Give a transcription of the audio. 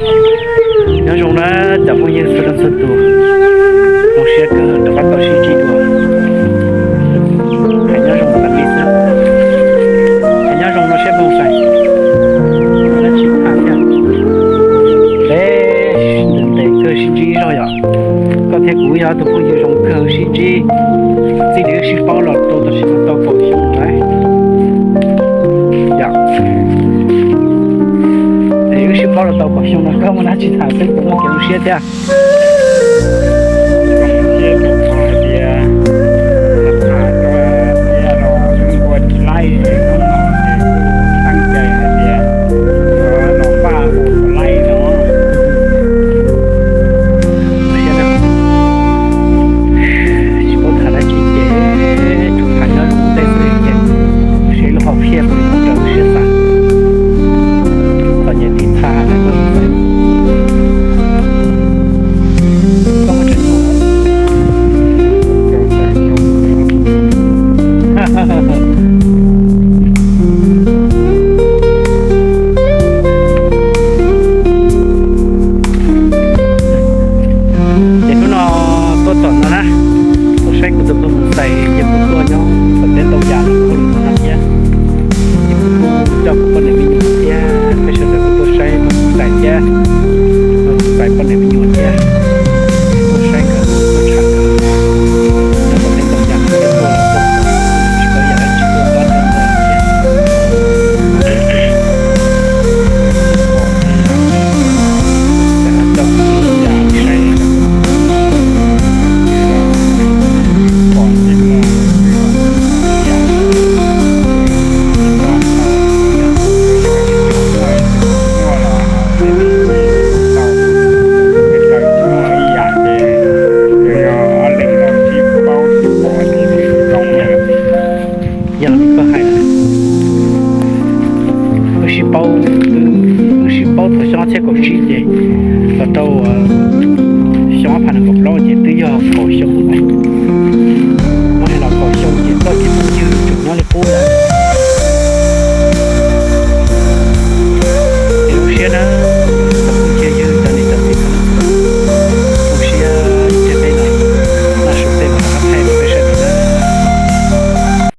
Nyob zoo na cov phooj ywg txhua leej txhua tus, zoo siab kawg rov qab tau sib ntsib dua. Hais nyob zoo tas li xwb, hais nyob zoo no siab ploog sai, dab tsi tham thiab. Peb ntev ntev kawg sib ntsib ib zaug yom. Koj thiab kuv yog tus phooj ywg zoo kawg sib ntsib, txij li wb sib paub los tau tam sim no tau kaum xyoo lawm. Yog, es wb sib paub los tau kaum xyoo no koj muaj dab tsi tham xwb kuv muaj kev zoo siab thiab. Hais tias, tham rau tias los ua tsis laij hnub no ces kuj teeb cai hais tias yuav los npaj ua tsis laij no. Tsis paub tham dab tsi ces tsuas tham nyob zoo tej xwb ces seb lub hom phiaj puas muaj raws siab xav. Txom nyem tiv txha na koj xav. Koj muaj tseem nyuam. Ces hnub no tuaj tom no na, tuaj saib kuv tus phooj ywg Xais ces kuv tuaj nyob tom teb ntau yam los kuj los no thiab. Ces kuv kuj coj kuv poj niam me nyuam thiab peb sawv daws kuj tuaj saib tus Xais thiab, tus Xais poj niam me nyuam thiab, tuaj saib nkawd tuaj tsham nkawd. Nyob tom teb ntau yam no tuaj los tuaj, tsis paub yam dab tsi tuaj nyob rau ntawd thiab. Yog li koj hais, wb sib paub, wb sib paub thaum xyoo ob txhiab kaum tsib ces los rau xyoo ob phav nees nkaum plaub ces twb yog kaum xyoo lawm.